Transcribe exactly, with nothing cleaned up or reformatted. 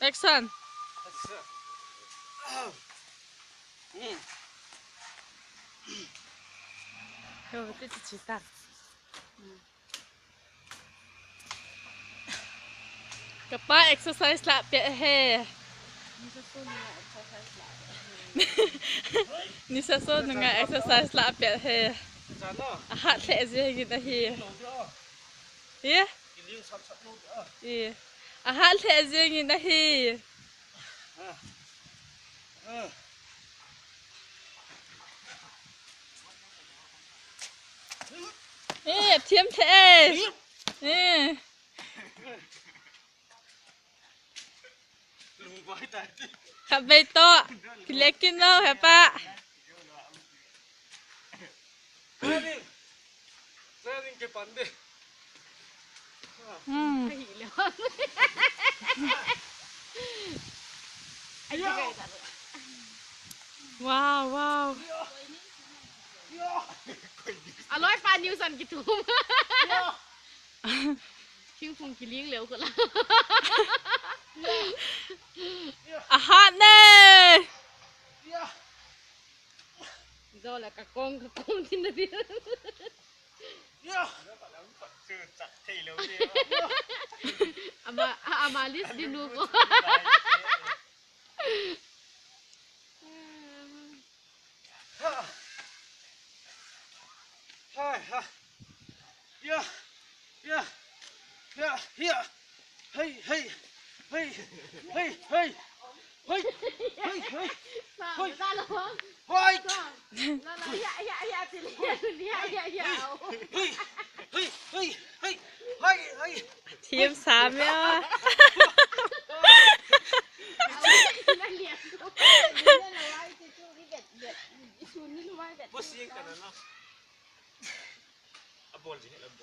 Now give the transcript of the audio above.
Action. Yo, ti ti ti ta. Kapa exercise lah peh e. Nisa so nunga exercise lah peh e. Ahat lheh jengin ahi. Ye? Ye. Ahat lheh jengin ahi. Eh, athiam lheh e. Eh. Khatvei toh. Kile kit lou, hepa. Training. Training ke pande. Hmm. Wow, wow. Aloi pa news an kitum. Thingphung kiling leu ko la. Ahat ne. Zo la ka kong, ka kong tin na tin. Ama, ama list din nu ko. Hai, ha. Ya. Ya. Ya. Ya. Hei, hei. Hei. Hei, hei. Hei. Hei, hei. Hei. Hei. Hei. Hei. Hei. Hei. Hei. Hei. Hei. Hei. Thiam sam ya. Pushing ka na na. Abol je, abol.